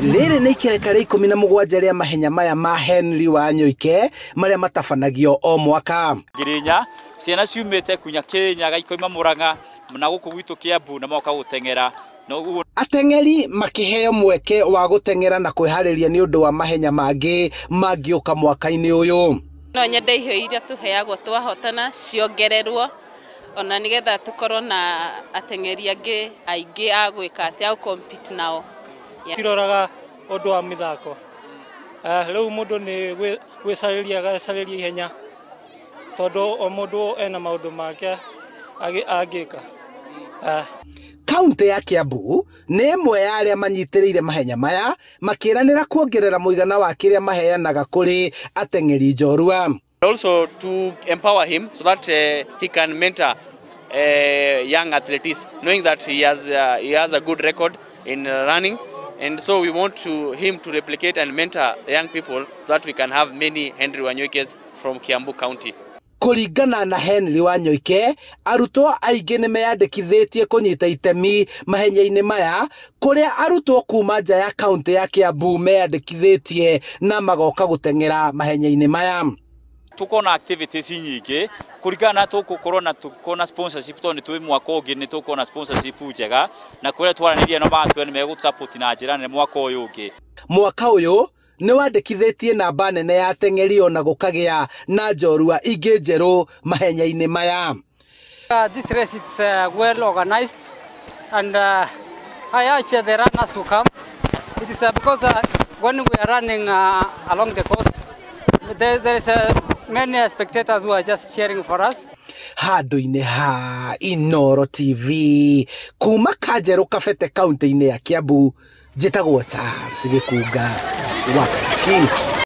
Rĩrĩ nĩ ikereka rĩa 17 rĩa mahenya maya ma Henry Wanyoike marĩa matabanagio o mwaka. 4,000 ciana ciumĩte kunya Kirinyaga ikoima Murang'a na gũkũ gwitũ Kiambu na moka gũteng'era. Ateng'eri makĩheo mweke wa gũteng'era na kwĩharĩria nĩ ũndũ wa mahenya mangĩ mangĩũka mwaka-inĩ ũyũ. No nyende iheo iria tũheagwo twahotana ciongererwo ona nĩgetha tũkorwo na ateng'eri angĩ aingĩ a gwĩka atĩ a gũ-compete nao. Tiroraga ũndũ wa mĩthako. Rĩu mũndũ nĩ gwĩcarĩria agacarĩria ihenya tondũ o mũndũ ena maũndũ make angĩka. Kaunti ya Kiambu nĩ ĩmwe ya arĩa manyitĩrĩire mahenya maya makĩranĩra kuongerera mũigana wa kĩrĩa maheanaga kũrĩ ateng'eri njorua. Also to empower him so that he can mentor young athletes, knowing that he has a good record in running, and so we want him to replicate and mentor young people so that we can have many Henry Wanyoikes from Kiambu County. Kũringana na Henry Wanyoike, arutwo aingĩ nĩ meyandĩkithĩtie kũnyita itemi mahenya-inĩ maya, kũrĩa arutwo kuma nja ya kaunti ya Kiambu meyandĩkithĩtie na magoka gũteng'era mahenya-inĩ maya. Tukona activities nyingĩ kũringana na tũgũkorwo na tukona sponsorship tondũ nĩ twĩ mwaka ũngĩ nĩ tũkona sponsorship njega na kũrĩa twaranĩria no matwe nĩ megũtũsupport na njĩra nene mwaka ũyũ ũngĩ. Mwaka ũyũ nĩ wandĩkithĩtie namba nene ya ateng'eri ona gũkagĩa na njorua ingĩ njerũ mahenya-inĩ maya. This race is well organized and I urge the runners to come. It is because when we are running along the course, there is many spectators who are just cheering for us. Handũ-inĩ ha Inooro TV kuma Kanjerũ Kabete kaunti-inĩ ya Kiambu, njĩtagwo Charles Gĩkunga wa King.